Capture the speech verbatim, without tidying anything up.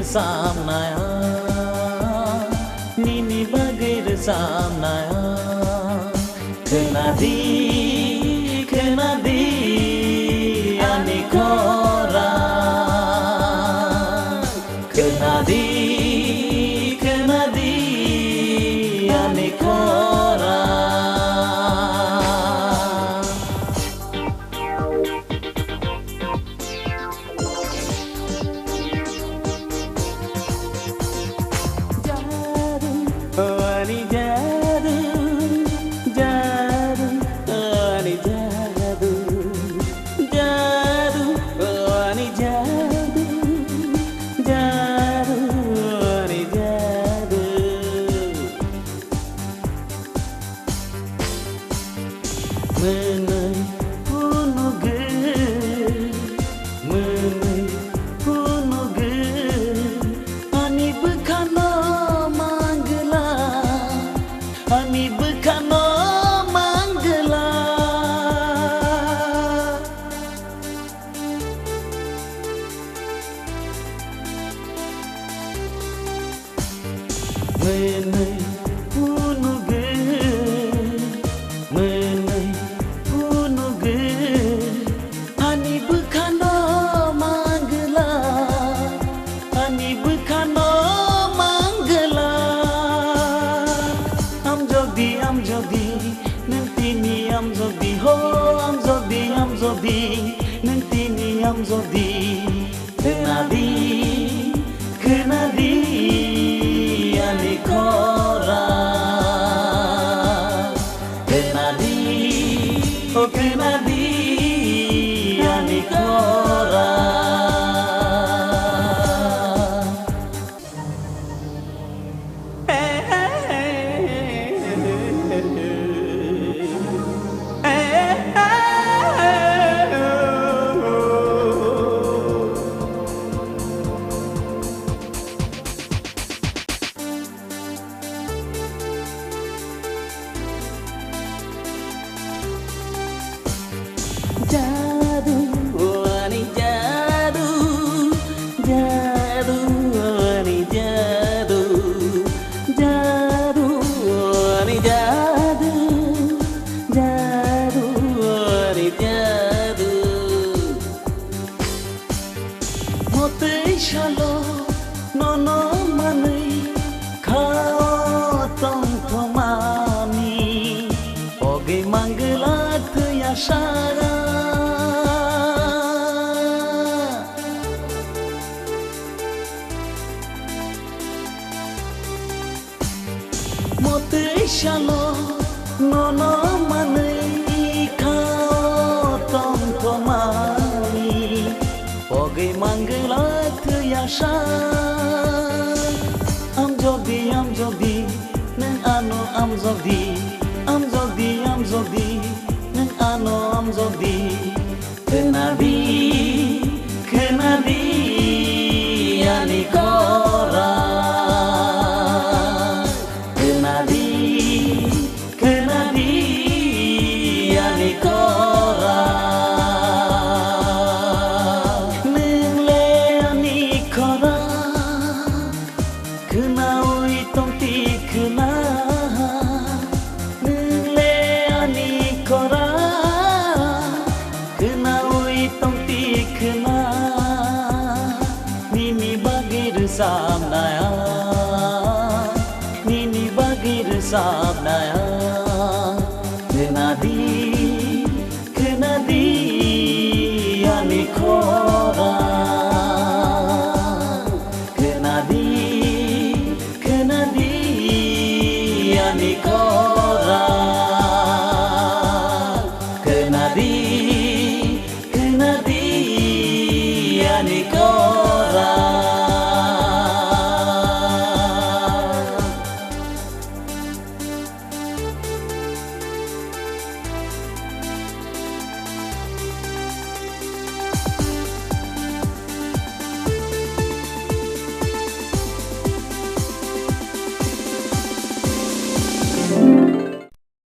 Samnaya, nini bagwi rwchapnaya. Khwnadi, khwnadi, ani khorang. Khwnadi, khwnadi, ani khorang. Jadu, ani jadu, jadu, ani jadu, jadu, ani jadu, jadu, ani jadu. Mwnwi phunugwi, mwnwi phunugwi, ani bwkhano mangwla, ani bwkhano mangwla. Mwnwi phunugwi, mwnwi phunugwi, ani bwkhano mangwla, ani bwkhano mangwla. Amjodi, amjodi, nwng tini amjodi ho, amjodi, amjodi, nwng tini amjodi. Khwnadi, khwnadi, ani khorang. Khwnadi, o khwnadi, ani khorang. Jadu, ani jadu, jadu, ani jadu, jadu, ani jadu, jadu, ani jadu. Motwi salo nono manwi khao tongthomani, pogwi mangwla thwiya sara. Motwi salo nono manwi khao tongthomani, pogwi mangwla thwiya sa. Amjodi, amjodi, nwng ano amjodi, amjodi, amjodi, nwng ano amjodi. Khwnadi, khwnadi, ani khorang. Khwnadi, khwnadi, ani khorang. Nwng le ani khorang. Khwnaui tongti khwna, nwng le ani khorang. Khwnaui tongti khwna, nini bagwi rwchapnai ang, nini bagwi rwchapnai ang. Khwnadi, khwnadi, ani khorang. Khwnadi, khwnadi, ani khorang. Khwnadi, khwnadi, ani khorang.